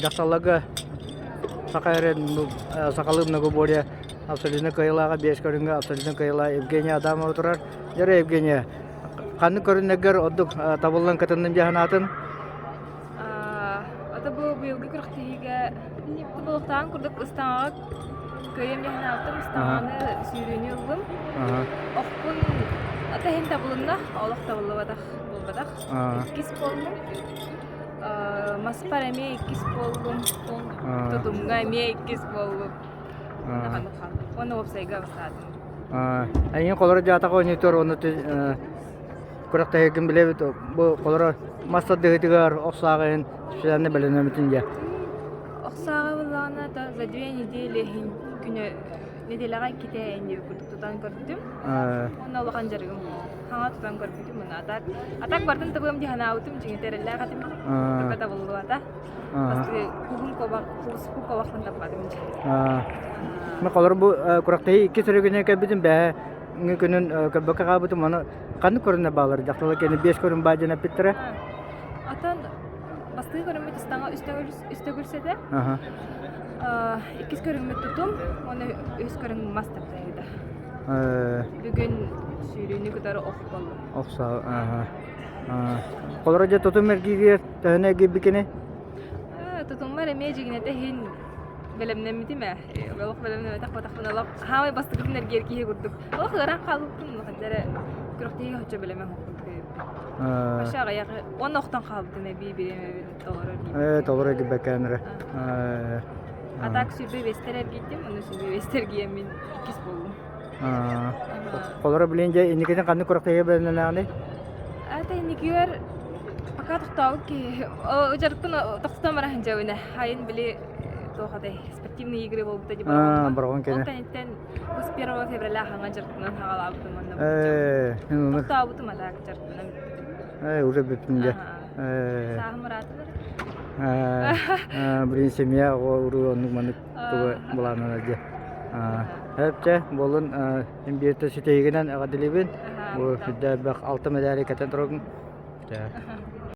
Дьахталларга саха эрэн сахалыы многоборье абсолютно кыайыылааҕа биэс көрүҥҥэ абсолютно кыайыылаах Евгения Адамова турар. Дьэ, Евгения, ханнык көрүҥнэргэр ордук табыллан кытынным дии санаатын? Ата бу быйылгы күрэхтэһиигэ тубулуктаан курдук ыстаҥаҕа кыайан дии санаабытым. Ыстаҥаны сүүрүүнү ыллым. Охпун ата иһин табылынна, олох табыллыбатах буолбатах. Иккис буоллум. Маспар эмиэ иккис буоллум. Тутумҥа эмиэ иккис буоллум. Уонна уопсайга бастаатым. Эйигин холоро дьаатаҕа оонньуутугар уонна күрэхтэһиигин билэбит бу холоро мас тардыһыытыгар ох сааҕа иһин специально бэлэмнэммитин дьэ. Ох сааҕа буоллаҕына за две недели иһин күнү нэдиэлэҕэ иккитэ иннибит курдук тутан көрдүм. Уонна улахан дьарыгым хаҥа тутан көрбүтүм уонна атак атак бардын табыам дии санаабытым дьиҥэ эрэллээх этим только табыллыбата. Бастакы куһун куобах куспу куобахпын таппатым дьэ. Мен холор бу күрэхтэһии икки сөрүгүнэ кэлбитим бэһэ күнүн көрбөккө хаалбытым аны ханнык көрүнэ баалар дьахталар кэнни биэс көрүн баа диэн эппиттэрэ. Атын бастакы көрүммүт ыстаҥа үс төгүл сэтэ. Иккис көрүҥмүт тутум уонна үс көрүҥ мас тардыһыыта. Бүгүн сүүрүүнү кытары ох боллум. Ох Холоро дьэ тутум эргииригэр төһөнү эргийбиккиний? Тутуммар эмиэ дьигинэтэ иһин бэлэмнэммитим ээ. Олох бэлэмнэммэтэх буолтахпына олох хаамай бастакытын эргийэр киһи курдук. Олох ыараан хаалбыппын улахан эрэ күрэхтэһиигэ оччо бэлэмэ суох курдук эбиппин. Вообще аҕыйах уонна охтон хаалбытым эбии бириэмэбин толору Ээ, толору эргийбэккээн эрэ. А так 25-тер эргийдим, уонна 25-тер эргийэммин иккис буоллум. Холоро билин дьэ инникитин ханнык күрэхтэһиигэ бэлэмнэнэҕиний? Это инникигэр пока тохтообут киһи дьарыкпын тохтотон бара сылдьабын айын били туох этэй спортивные игры буолбута дии бороҕон Ол кэнниттэн бу с первого февраля хаҥа дьарыктанан хаҕалаабытым уонна тохтообутум а так дьарыктанан Э, уже бүттүм дьэ. Сааһым ыраатан эрэ. Блин, семья оҕо уруу оннук маннык тугу былааннанар дьэ. Эпчэ, буолун имбиэртэ ситиһигинэн эҕэрдэлиибин. Бу сүрдээх элбэх алта медали кэтэн турабын.